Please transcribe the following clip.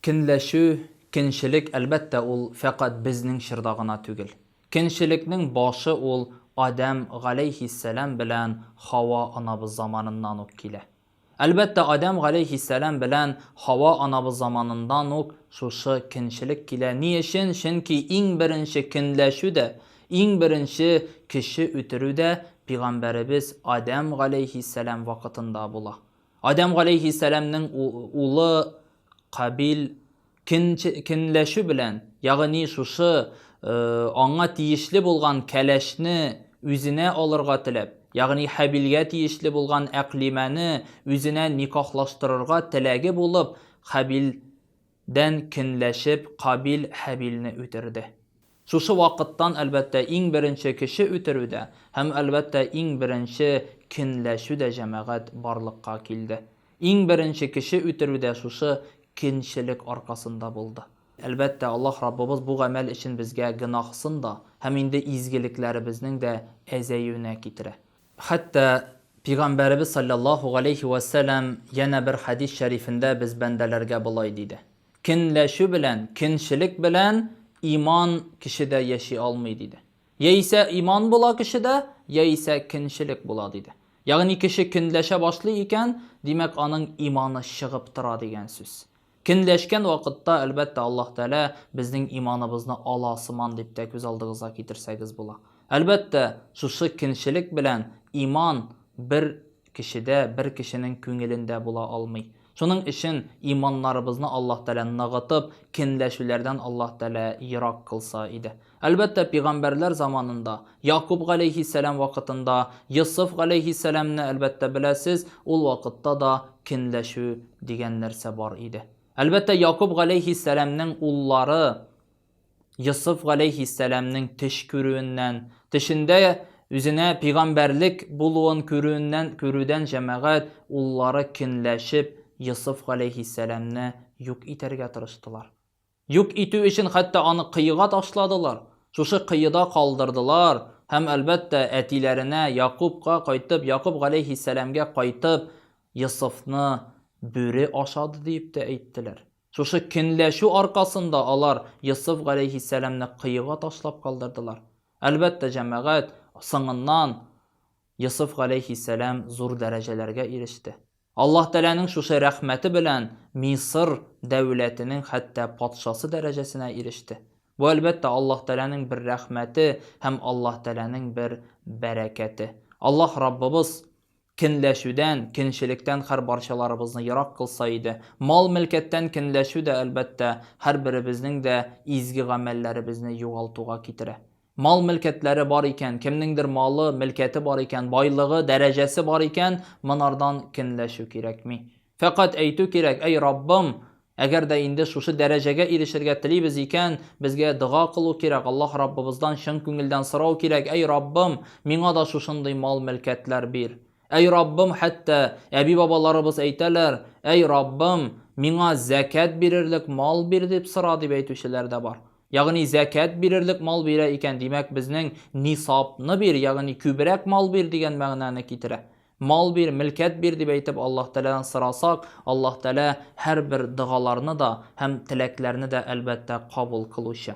Көнләшү, көнчелек, әлбәттә, ул фәкать безнең чорда гына түгел. Көнчелекнең башы ул Адәм галәйһиссәлам белән Хава анабыз заманыннан ук килә. Әлбәттә, Адәм галәйһиссәлам белән Хава анабыз заманыннан ук шушы көнчелек килә. Ни өчен? Чөнки иң беренче көнләшү дә, иң беренче кеше үтерү дә пигамбәребез Адәм галәйһиссәлам вакытында була. Адәм галәйһиссәламнең улы Кабил көнләшү белән, ягъни шушы аңа тиешле булган кәләшне үзенә алырга теләп, ягъни Хәбилгә тиешле булган Әкълимәне үзенә никахлаштырырга теләге булып, Хәбилдән көнләшеп, Кабил Хәбилне үтерде. Шушы вакыттан, әлбәттә, иң беренче кеше үтерү дә һәм, әлбәттә, иң беренче көнләшү дә, җәмәгать, барлыкка килде. Иң беренче кеше үтерү дә шушы көнчелек аркасында булды. Әлбәттә, Аллаһ Раббыбыз бу гамәл өчен безгә гөнаһсын да һәм инде изгелекләребезнең дә әзәюенә китерә. Хәтта Пигамбәребез салләллаһу галәйһи вә сәлам янә бер хәдис шәрифендә без бәндәләргә болай диде, Көнләшү белән, көнчелек белән иман кешедә яши алмый, диде. Яисә иман була кешедә, яисә көнчелек була, диде. Ягъни кеше көнләшә башлый икән, димәк, аның иманы чыгып тора дигән сүз. Көнләшкән вакытта, әлбәттә, Аллаһ Тәгалә безнең иманыбызны ала сыман дип тә күз алдыгызга китерсәгез була. Әлбәттә, шушы көнчелек белән иман бер кешедә, бер кешенең күңелендә була алмый. Шуның өчен иманнарыбызны Аллаһ Тәгалә ныгытып, көнләшүләрдән Аллаһ Тәгалә ерак кылса иде. Әлбәттә, пигамбәрләр заманында, Якуб галәйһиссәлам вакытында, Йосыф галәйһиссәламне, әлбәттә, беләсез, ул вакытта да көнләшү дигән нәрсә бар иде. Әлбәттә, Якуб галәйһиссәламнең уллары, Йосыф галәйһиссәламнең төш күрүеннән, төшендә үзенә пигамбәрлек булуын күрүеннән, күрүдән җәмәгать уллары көнләшеп, Йосыф галәйһиссәламне юк итәргә тырыштылар. Юк итү өчен хәтта аны кыега ташладылар. Шушы кыеда калдырдылар һәм, әлбәттә, әтиләренә, Якубка кайтып, Якуб галәйһиссәламгә кайтып, Йосыфны бүре ашады диеп тә әйттеләр. Шушы көнләшү аркасында алар Йосыф галәйһиссәламне коега ташлап калдырдылар. Әлбәттә, җәмәгать, соңыннан Йосыф галәйһиссәлам зур дәрәҗәләргә иреште. Аллаһ Тәгаләнең шушы рәхмәте белән Мисыр дәүләтенең хәтта патшасы дәрәҗәсенә иреште. Бу, әлбәттә, Аллаһ Тәгаләнең бер рәхмәте һәм Аллаһ Тәгаләнең бер бәрәкәте. Аллаһ Раббыбыз Көнләшүдән, көнчелектән һәр барчаларыбызны ерак кылса иде. Мал-мөлкәттән көнләшү дә, әлбәттә, һәрберебезнең дә изге гамәлләребезне югалтуга китерә. Мал-мөлкәтләре бар икән, кемнеңдер малы, мөлкәте бар икән, байлыгы, дәрәҗәсе бар икән, монардан көнләшү кирәкми. Фәкать әйтү кирәк, Әй Раббым, әгәр дә инде шушы дәрәҗәгә ирешергә телибез икән, безгә дога кылу кирәк, Аллаһ Раббыбыздан чын күңелдән сорау кирәк, Әй Раббым, миңа да шушындый мал-мөлкәтләр бир. Әй Раббым, хәтта әби-бабаларыбыз әйтәләр, Әй Раббым, миңа зәкят бирерлек мал бир дип сора, дип әйтүчеләр дә бар. Ягъни зәкят бирерлек мал бирә икән, димәк, безнең нисабны бир, ягъни күбрәк мал бир дигән мәгънәне китерә. Мал бир, мөлкәт бир дип әйтеп Аллаһ Тәгаләдән сорасак, Аллаһ Тәгалә һәрбер догаларны да һәм теләкләрне дә, әлбәттә, кабул кылучы.